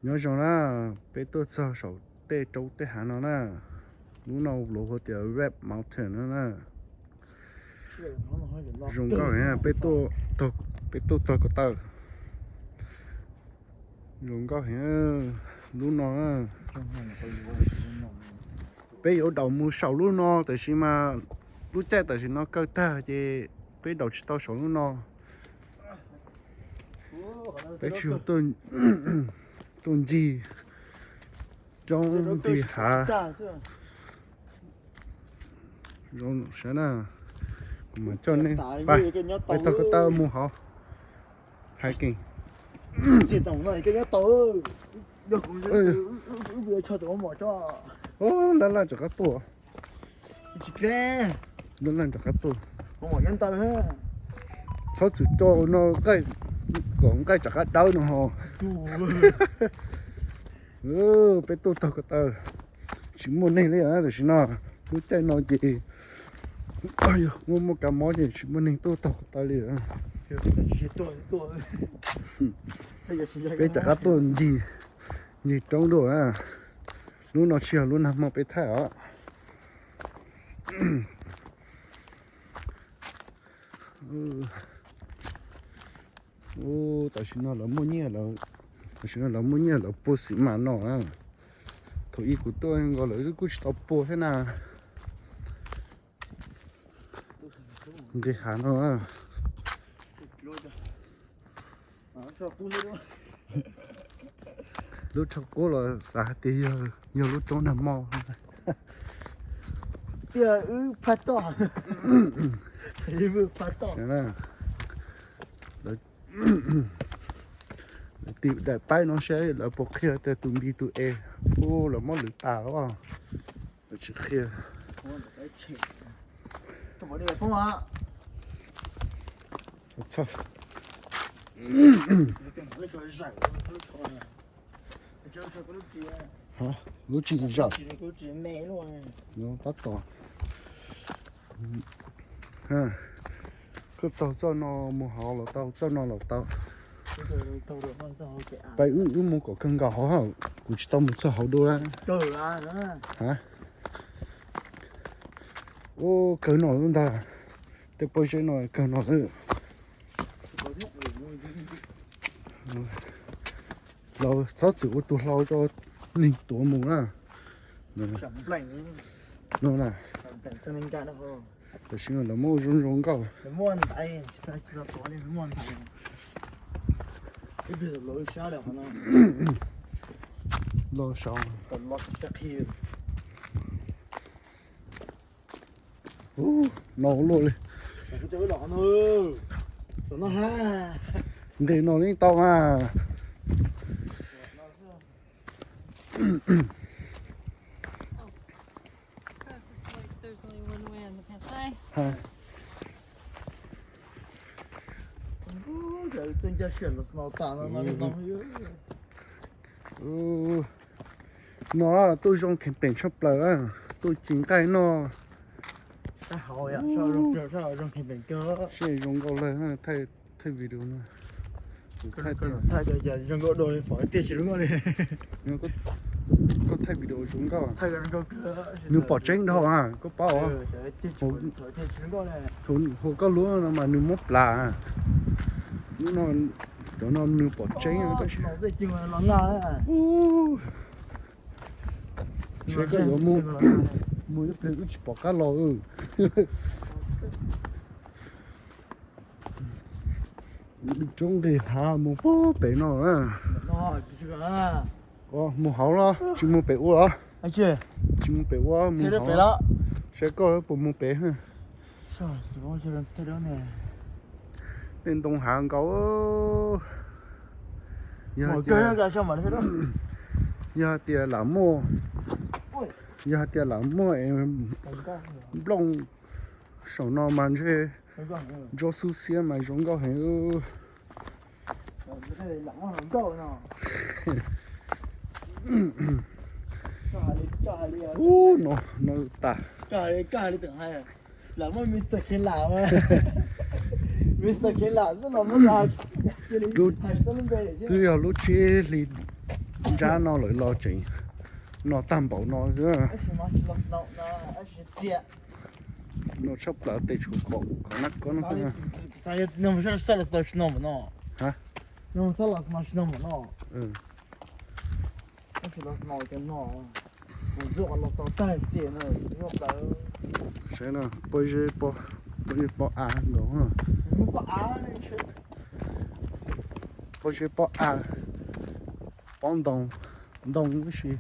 Nyob zoo na, peb tuaj txog saum tej roob tej hav no na. Lub no lawv hu tias Red Mountain no na. Zoo nkauj heev, peb tuaj, peb tuaj taug ko taw. Zoo nkauj heev lub no. Peb yuav daus mus saum lub no tab sis mas lub caij tam sim no kaw tag ces peb daus tsis tau saum lub no. Peb tsis tuaj ncig roob ncig hav. Zoo sav na, kuv mam coj nej pais taug ko taw mus hauv. Hiking. Laj laj rov qab tuaj. Laj laj rov qab tuaj. Txhob txwm coj no kom nqaij rov qab dawb no ho. Peb tuaj taug ko taw, tsis muaj neeg li tam sim no. Lub caij no ces muaj muaj kab mob ces tsis muaj neeg tuaj taug ko taw li. Peb rov qab tuaj ncig, ncig roob dua na. Lub no tsis yog lub nag hmo peb thaij os. Tam sim no lawv muaj nyiaj, tam sim no lawv muaj nyiaj lawv pua xim mas no na. Thaum ub kuv tuaj nkaus lawv kuj tsis tau pua thiab na. Nqis hav no. Lub rhoj qub los xav hais tias yog lub roob nag hmo. Tiag wb phaj toj. Tim daim paib no saib lawv puas qhia tias tus B tus E. Ub, lawv muab lwv tas lawm. Lawv tsis qhia. Lub tsis zaum. Tab tom. Koj taug txoj no mus hauv los tau, txoj no los tau. Pais wb, wb mus kom kawg nkaus hauv, kuv tsis tau mus txog hauv dua. Ub, kawg no ntag. Tej pob zeb no kawg no. Los txhob txwm ua tus hlau rau neeg tuav mus na. No na. Tam sim no lawv muaj zoo zoo nkauj. Los saud. Ub, no luaj li. Nqis no yeej tau mas. No tuaj zoo camping tshaj plaws, tuaj ci nqaij noj. Seb zoo nkauj lawm, thaij video no. Koj thaij video zoo nkauj. Nws pom tseeb dhau, koj paub. Hu koj lub no mas nws muab plas. Lub no, cov no nws pom tseeb. Seb koj yuav mus, mus ib pliag wb tsis pom qab los. Roob nqis hav mus puag pem no. Mus hauv los tsis mus pem ua los? Tsis mus pem ua, mus hauv. Seb koj puas mus pem. Tej ntoo hav nkaus. Yog hais tias lam muaj, yog hais tias lam muaj nplooj saum no mas ntshe ntsoj xub xiab mas zoo nkauj heev. Ub, no, no tas. Twb yog lub tsib hlis ntsab no lawm los tseem no tag npaum no xwb. No tshaj plaws tes tshuav khov nab kob no xwb. Saib no, pob zeb pob av nkaus. Pob zeb pob av, pob ntoo, ntoo ib si.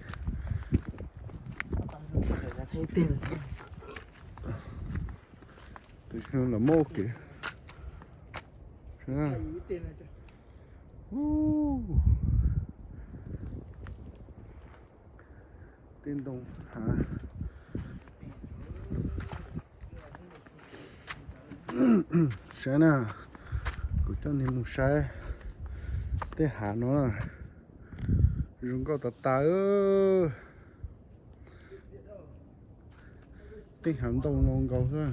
Tus xyoo los muab ua kev. Tej ntoo hav. Saib na, kuv coj nej mus saib tej hav no, zoo nkauj tas tas. Tej hav ntoo no nkaus xwb.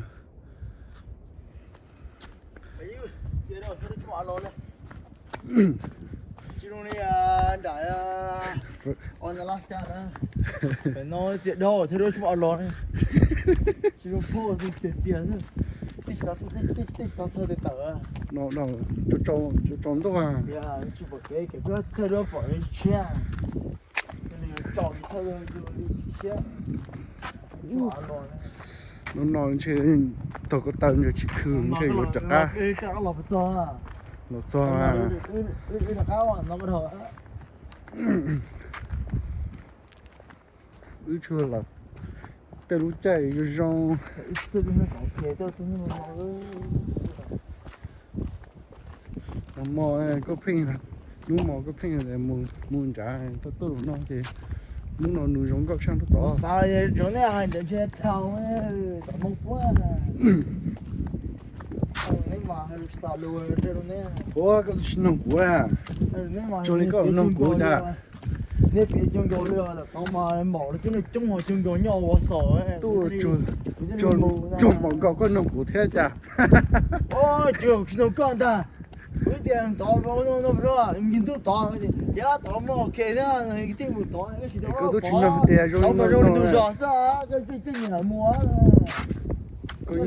No, no, tsaus ntuj. No no ntshe taug ko taw ntshe tsis khw ntshe yuav rov qab. Los txog. Wb tsuas los tej lub caij zoo zoo. Nag hmo koj pheej, hnub hmo koj pheej mus nrad tuaj tuaj no ces hnub no nws zoo nkauj tshaj hnub tod. Ua koj twb tsis noog kuv a. Tsuas li koj noog kuv ntag. Tuaj tsuag maum nkaus koj noog kuv thiab cas. Tsis noog koj ntag. Wb tias tod, ntuj tod, yav tod muaj ua ke thiab, thiaj mus tod. Koj twb tsis noog tias zoo li no zoo li ntug zos xwb, koj pheej nyiam mus. Qhov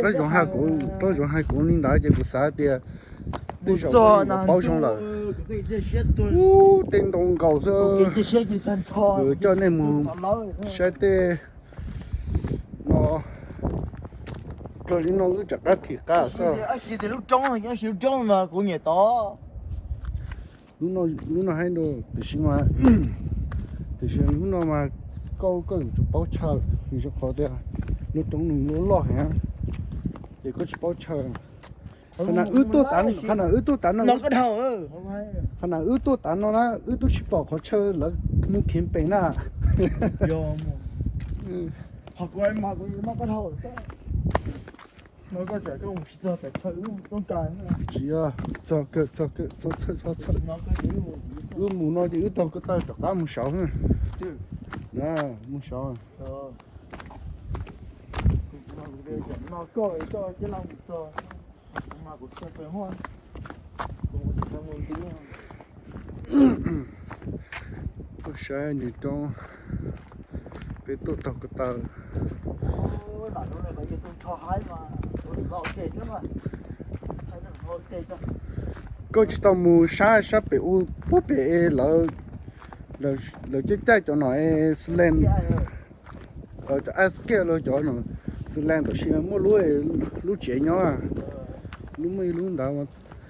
rab zoov hais kuv, rab zoov hais kuv li ntawd ces kuv xav tias tej zaum koj yuav paub zoo lawm. Ub, tej ntoo nkaus xwb. Kuv coj nej mus saib tej no, kawg li no wb rov qab thim qab xwb. Lub roob, lub roob mas kuv nyiam tod. Lub no haib dua tiam sis mas, tiam sis lub no mas koj, koj yuav tsum paub chaw, vim rau qhov tias lub roob nws loj loj heev, ces koj tsis paub chaw. Qhov na wb tuaj tav, qhov na wb tuaj tav no, qhov na wb tuaj tav no na wb twb tsis pom qhov chaw lawv mus camping na. Tsis yog, txog kawg, txog kawg, txog txhawj, txog txhawj. Wb mus no ces wb taug ko taw rov qab mus saud na. Mus saud. Saib nws roob, peb tuaj taug ko taw. Koj tsis tau mus sab, sab pem u, puag pem es lawv, lawv caij caij cov no es Zealand, cov Australia los cov no, Zealand tam sim muaj lub, lub tsev nyob, lub muaj ib lub ntawd,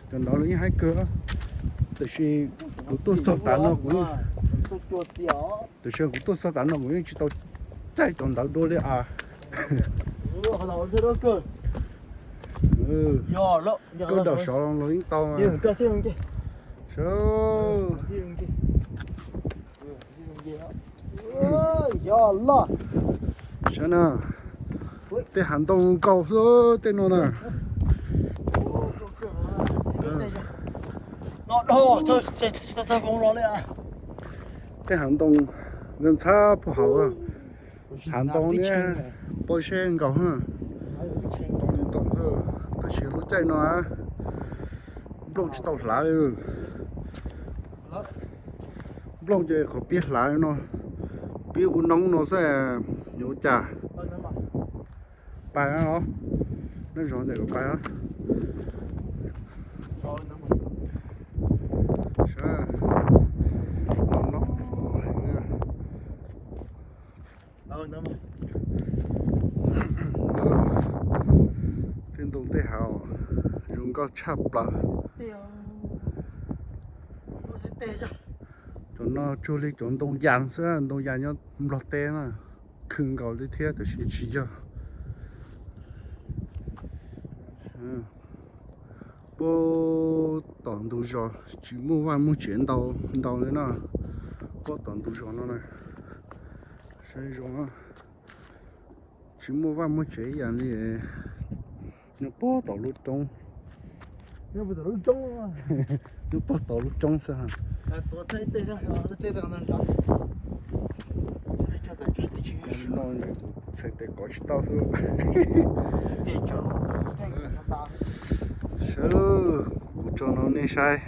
cov ntawd los yeej haib kawg. Tiam sis kuv tuaj txog tav no kuv, tiam sis kuv tuaj txog tav no kuv yeej tsis tau caij cov ntawd dua li as. Koj dam sov los yeej tau. Saib na, tej hav ntoo nkaus xwb tej no na. Tej hav ntoo ntxhab puag hauv, hav ntoo niab, pob zeb nkaus, ntoo ntoo, tab sis lub caij no nplooj tsis tau hlav li. Nplooj ces qhov pib hlav no, pib ua noob no xwb, yuav ua cas? Pais os, nej zov ntawm pais os. Sav, no no heev. Tej ntoo tej hav zoo nkauj tshaj plaws. Cov no tsuag li cov ntoo yas xwb, ntoo yas nyob Nplog teb na, khw nkaus li thiab tab sis tsis yog. Puag tom ntug zos tsis muaj vaj muaj tsev ntau ntau li no, puag tom ntug zos no na, saib zoo. Tsis muaj vaj muaj tsev ib yam li nyob puag tom lub roob. Nyob puag tom lub roob xwb. No txhais tes kov tsis tau xwb. Sawv, kuv tso no nej saib.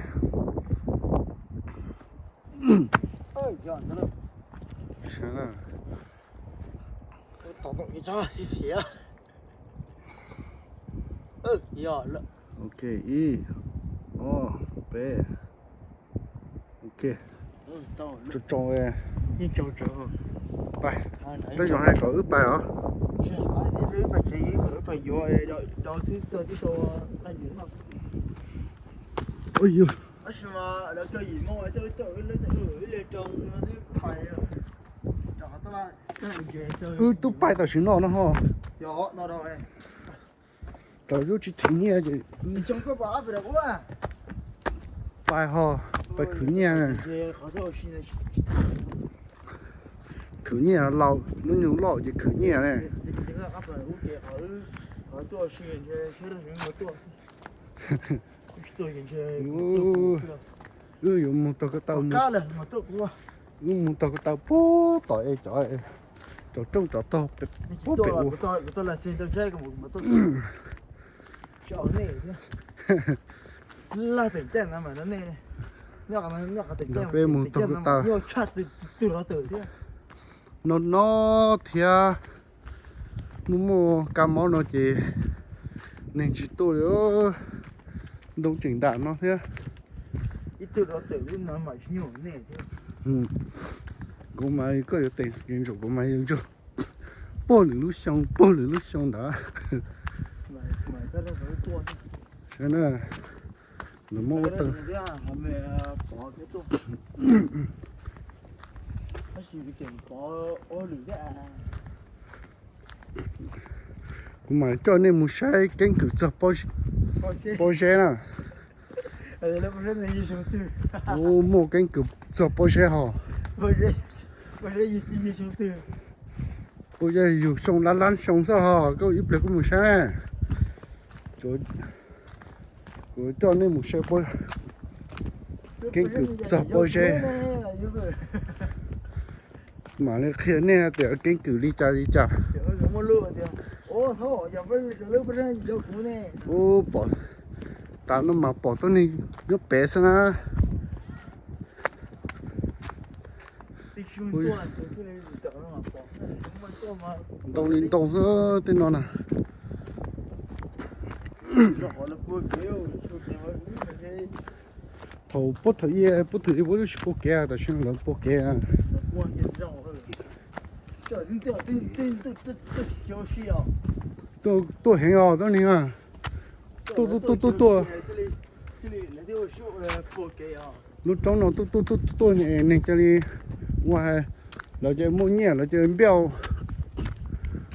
Ok, ib, ob, peb. Ok. Tso tso. Pais. Tej zaum hais kom wb pais os. Ua yog wb twb pais tam sim no no ho. Thaum yus tsis them nyiaj ces pais ho, pais khwv nyiaj. Khwv nyiaj, laus hnub nyoog loj ces khwv nyiaj ne. Wb yuav mus taug ko taw, wb mus taug ko taw puag tom es cov, cov rooj cov tog puag pem ua. Peb mus taug ko taw no no thiab. Muaj muaj kab mob no ces neeg tsis tuaj li. Ntoo tseem nram no thiab. Kuv mas koj yuav tes ntsaum kuv mas yuav puag lwm lub xyoo, puag lwm lub xyoo ntawd. Saib na, lawv muab ua tawg. Kuv mam coj nej mus saib keeb kwm txog pob zeb na. Muaj keeb kwm txog pob zeb hos. Puas yog yug xyoo lab lab xyoo xwb hos, koj ib pliag kuj mus saib. Kuv coj nej mus saib keeb kwm txog pob zeb. Mam li qhia nej tias keeb kwm li cas li cas. Ub, pom tas no mas pom tuab neeg nyob pem xwb na. Ntoo li ntoo xwb tej no na. Thaum puag thaum ub, puag thaum ub lub tsis pua kev, tam sim no lawv pua kev. Tuaj heev os tuab neeg. Tuaj tuaj tuaj tuaj. Lub roob no tuaj tuaj tuaj tuaj, neeg cia li ua hais, lawv cia li muaj nyiaj, lawv cia li npiaj,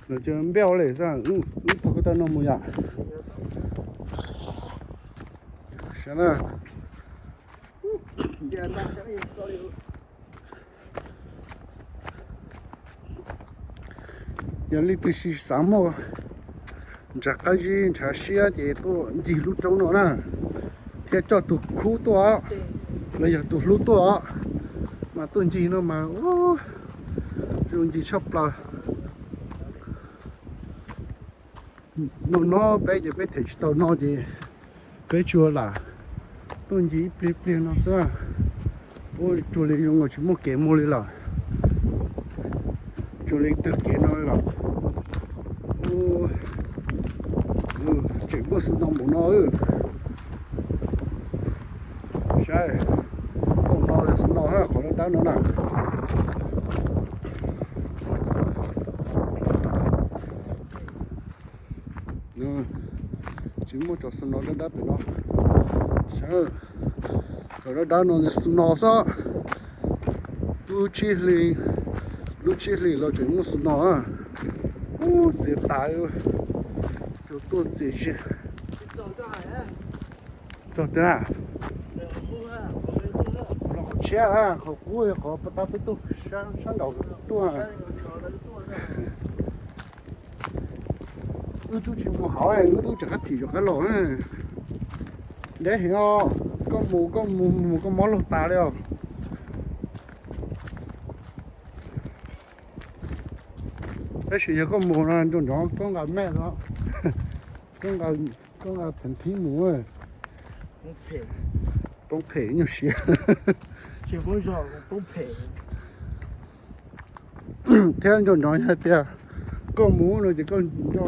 lawv cia li npiaj li xwb. Wb taug ko taw no mus yom. Yog leej twg xav muaj ntshav qab zib ntshav siab ces tuaj ncig lub roob no na, thiab coj tus khub tuaj, los yog tus hlub tuaj, mas tuaj ncig no mas zoo ncig tshaj plaws. No no peb ces peb them tsis tau no ces peb tsuas lam tuaj ncig ib pliag pliag no xwb. Ua cuag li zoo nkaus tsis muaj kev mus li lawm. Cuag li tag kev no li lawm. Tseem muaj snow npaum no. Saib, npaum no snow qhov dawb dawb no na. Tsis muaj cov snow dawb dawb pem no. Saib, cov dawb dawb no snow xwb. Lub tsib hlis, lub tsib hlis los tseem muaj snow. Ub, txias tas, cov tuaj txias zis. Txog tiag. Los qhov tshiab na, qhov qub yog qhov tab peb tuaj sab nraud tuaj. Wb twb tsis mus hauv, wb twb rov qab thim rov qab los. Deb heev os, koj mus koj mus mus koj mob laug tas li os. Tab sis yog koj mus no nco ntsoov koj nqa mej os, koj nqa pheem thib mus, poob phem nyuag siab. Thiab nco ntsoov hais tias koj mus no ces koj nco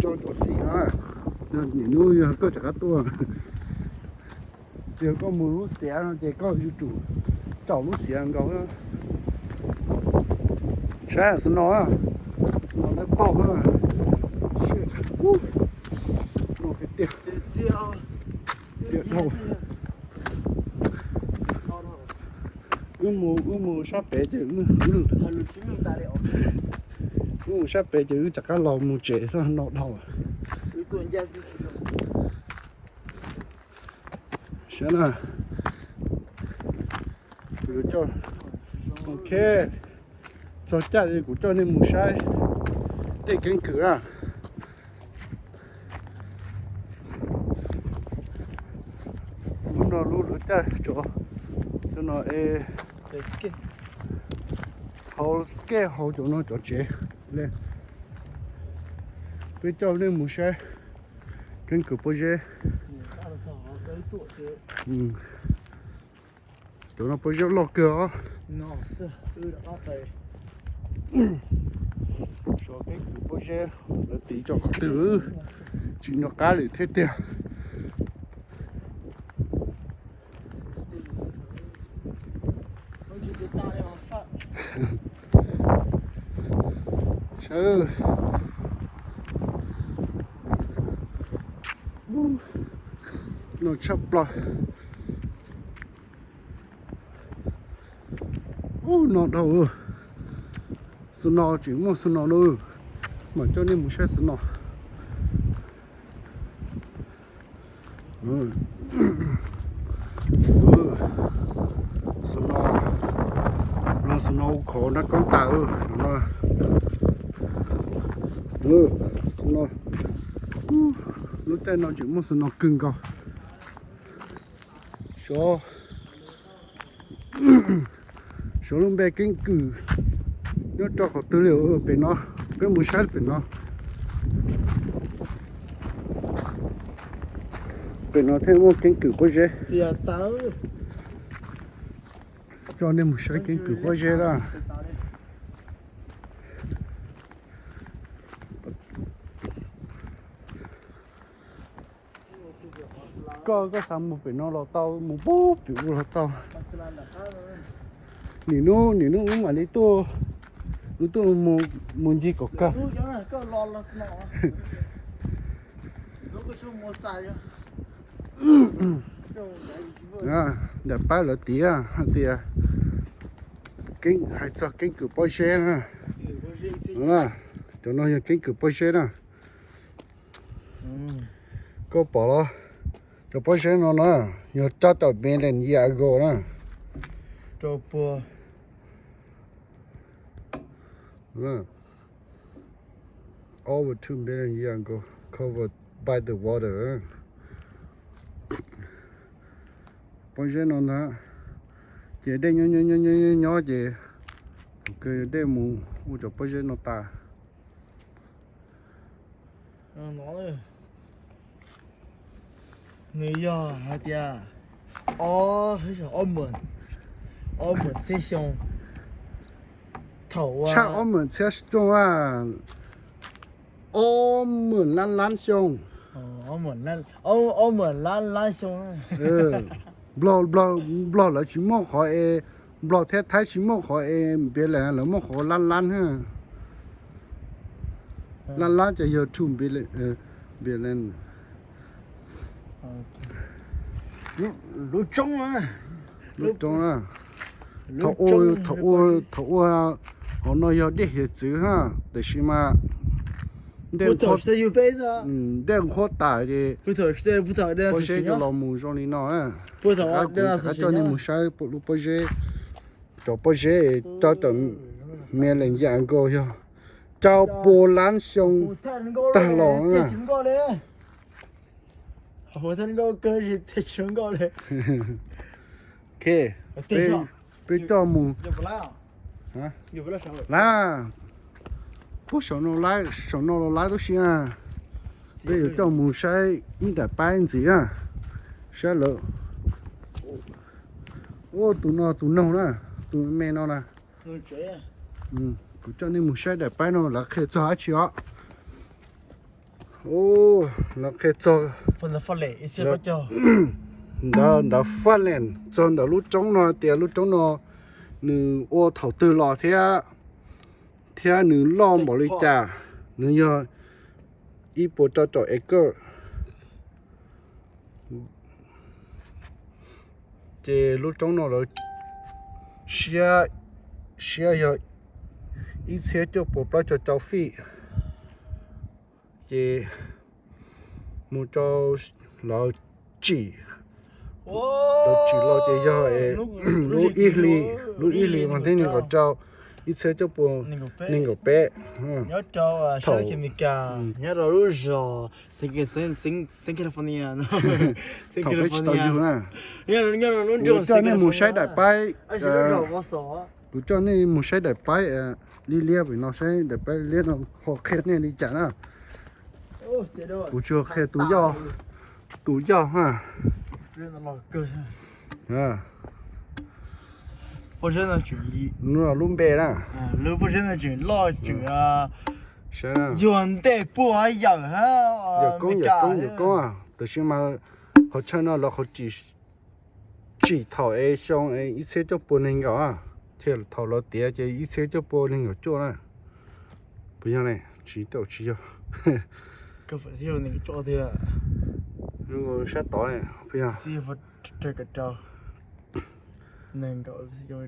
cov xim na, nim hnub yog koj rov qab tuaj. Yog koj mus lub xiav no ces koj yuav tsum caum lub xiav nkaus. Saib snow, snow ntawd paug, no tiag tiag, txias dhau. Wb mus, wb mus sab pem ces wb, wb mus sab pem ces wb rov qab los mus tsev no dhau. Saib na, kuv yuav coj, ok, txog caij li kuv coj nej mus saib tej keeb kwm na. Lub no lub lawv caij tso, cov no es hauv skate hauv cov no cov tsev. Peb coj nej mus saib keeb kwm pob zeb. Cov no pob zeb loj kawg os. Keeb kwm pob zeb lawv tiv tso qhov twg tsis nco qab lawm thiab tiag. Saib, no tshaj plaws. Ub, no dhau. Snow, tseem muaj snow na. Mam coj nej mus saib snow. Snow, no snow khov nrab koob tas no. Snow, lub caij no tseem muaj snow kawg nkaus. Xyov, xyov lub npe keeb kwm nyob rau qhov twg li pem no, peb mus saib pem no. Pem no thiaj muaj keeb kwm pob zeb. Coj nej mus saib keeb kwm pob zeb na. Koj, koj xav mus pem no los tau, mus puag pem ub los tau. Nim hnub, nim hnub wb mam li tuaj, wb tuaj mus ncig kom kawg. Daim pab lawv tiav hais tias, hais txog keeb kwm pob zeb na. Cov no yog keeb kwm pob zeb na. Koj pom los? Cov pob zeb no na, yog rab tau million years ago na. Over two million years ago, covered by the water. Pob zeb no ntag, ces dej nyob nyob nyob nyob ces, dej mus ua cov pob zeb no tas. Nws yog hais tias ob, ob moos, Ob mum txhiab xyoo. Thaum tshaj ob mum txhiab xyoo a, ob mum lab lab xyoo. Ob mum lab lab xyoo. Nplog, Nplog lawv tsis muaj qhov es, Nplog thiab Thaib tsis muaj qhov es npias lees, lawv muaj qhov lab lab na. Lab lab ces yog two billion, billion. Lub roob na. Thaum ua, thaum ua hauv no yog dej hiav txwv ha, tiam sis mas dej nqhuab tas ces pob zeb coj los mus zoo li no. Rov qab coj nej mus saib lub pob zeb, cov pob zeb cov tom me lees yam nkaus yog cau pua lab xyoo tag los na. Peb coj mus lab, puag saum no, saum no los lab tub si. Peb yuav coj mus saib ib daim paib ntxiv na, saib lawv. Ua tus no tus noog na, tus me no na. Kuv coj nej mus saib daim paib no lawv qhia txog dab tsi os. Lawv qhia txog ntawd, ntawd faj lees txog ntawm lub roob no tias lub roob no nws ua thaum twg los thiab, thiab nws loj npaum li cas. Nws yog ib puas rau caum acre. Ces lub roob no lawv siab, siab yog ib txhiab cuaj puas plaub caug rau feet. Ces mus rau lawv tsim, lawv tsim los ces yog lub ib hlis, lub ib hlis mas thiab nees nkaum rau, ib txhiab cuaj puas nees nkaum peb. Nyob rau sab Amelikas, nyob rau lub zos Southern California. Thaum peb tsis tau yug na. Kuv coj nej mus saib daim paib, kuv coj nej mus saib daim paib liab liab pem no, saib daim paib liab no ho qhia nej li cas na. Kuv tsuas qhia tus yoj, tus yoj ha. Lub npe na. Yog ntej puag yawm, yawm koob, yawm koob, tab sis mas qhov chaw no lawv qhov tsim thaum es xyoo ib txhiab cuaj puas nees nkaum, ces thaum lawv tiav ces ib txhiab cuaj puas nees nkaum cuaj na. Puas yog ne? Tsis tau, tsis yog. Sab tod puas yog?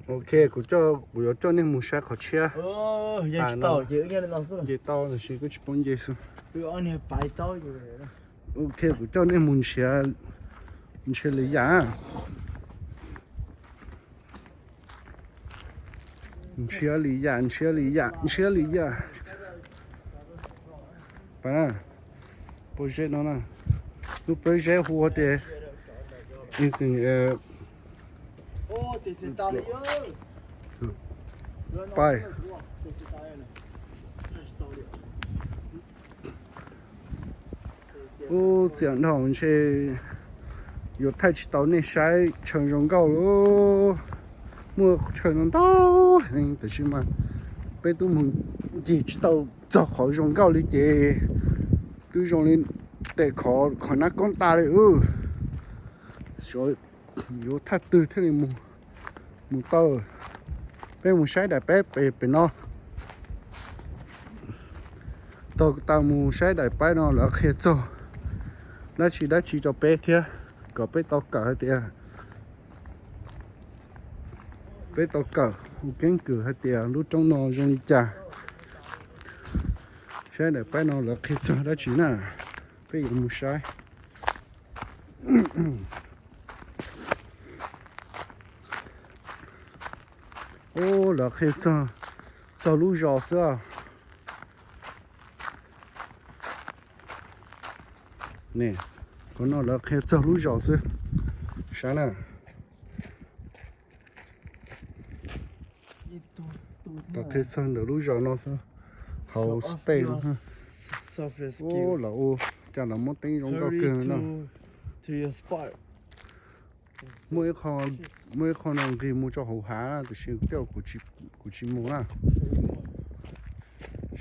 Ok, kuv, kuv yuav coj nej mus saib qhov tshiab. Nce tau tab sis kuj tsis paub nce xwb. Ok, kuv coj nej mus nrhiav, nrhiav lwm yam. Nrhiav lwm yam, nrhiav lwm yam, nrhiav lwm yam. Pab na, pob zeb no na, lub pob zeb hu ua tias, pab. Ub, txias dhau ntshe yuav thaij tsis tau nej saib chaw zoo nkauj li. Muaj chaw no ntau heev tab sis mas peb twb mus ncig tsis tau txog qhov zoo nkauj li ces twb zoo li tes qhov, qhov nab koob tas li. Yuav thaj twg thiaj li mus tau. Peb mus saib daim paib pem, pem no. Thaum tau mus saib daim paib no lawv qhia txog dab tsi dab tsi rau peb thiab, kom peb tau kawm hais tias, peb tau kawm ua keeb kwm hais tias lub roob no zoo li cas. Saib daim paib no lawv qhia txog dab tsi na, peb yuav mus saib. Ub, lawv qhia txog, txog lub zos xwb. Ne, qhov no lawv qhia txog lub zos xwb. Saib na. Lawv qhia txog ntawm lub zos no xwb. Hauv stage no. Ub, lawv ua cas lawv muab teeb zoo nkauj kawg no. Muaj ib qho, muaj ib qho no nqis mus rau hauv hav, tiam sis tej zaum kuv tsis mus na.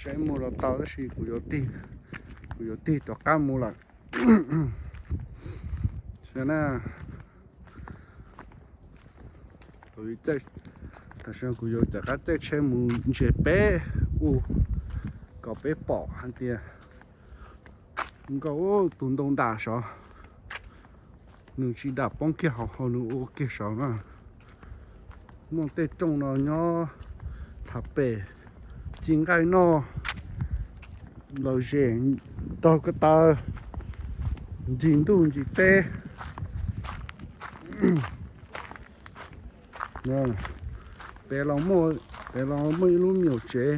Saib mus los tau tab sis kuv yuav tig, kuv yuav tig rov qab mus lawm. Tam sim no kuv yuav caij, tam sim no kuv yuav rov qab caij tsheb mus ntsia peb u, kom peb pom hais tias nkauj tus ntoo dam saud, nws tsis dam poob kiag hauv, hauv nws ua kiag saud na. Muaj tej rooj no nyob tham pem, ci nqaij noj, lom zem, taug ko taw, ncig ntuj ncig teb. Pem los muaj, pem los muaj ib lub me nyuam tsev,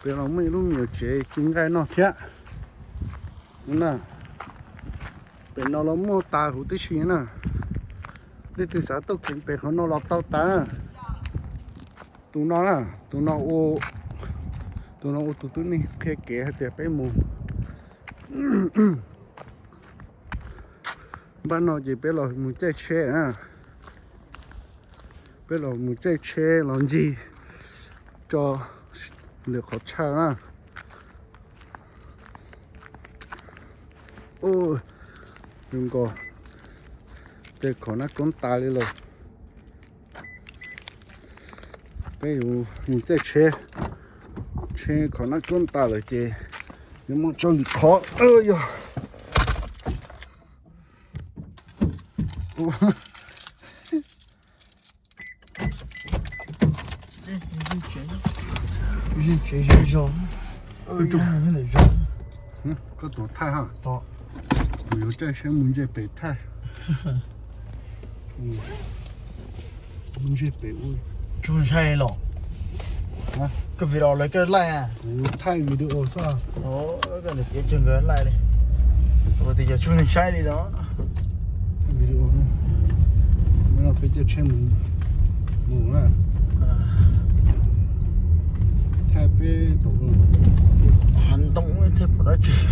pem los muaj ib lub me nyuam tsev ci nqaij noj thiab. Pem no los muaj tas huv tib si na. Leej twg xav tuaj kheev pem qhov no los tau tas. Tus no na, tus no, tus no ua tus tub neeg qhia kev hais tias peb mus. Npaj no ces peb los mus caij tsheb na. Peb los mus caij tsheb los ncig tso lwm qhov chaw na. Zoo nkaus tej khov nab koob tas li lawm. Peb yuav mus caij tsheb, tsheb khov nab koob tas lawm ces yuav mus tso lwm qhov. Yog Zeeg tsev zog zog. Koj tuav thaij ha. Kuv yuav caij tsheb mus nce pem thaij. Mus nce pem ua. Tsuas ntshai los. Koj video lawv koj laij. Kuv thaij video xwb. Koj niam piav cuag nkawd laij li. Ua tias yog tsuas neeg saib li no. Video no peb caij tsheb mus, mus na. Thaij peb tom hav ntoo thiaj pom dab tsi.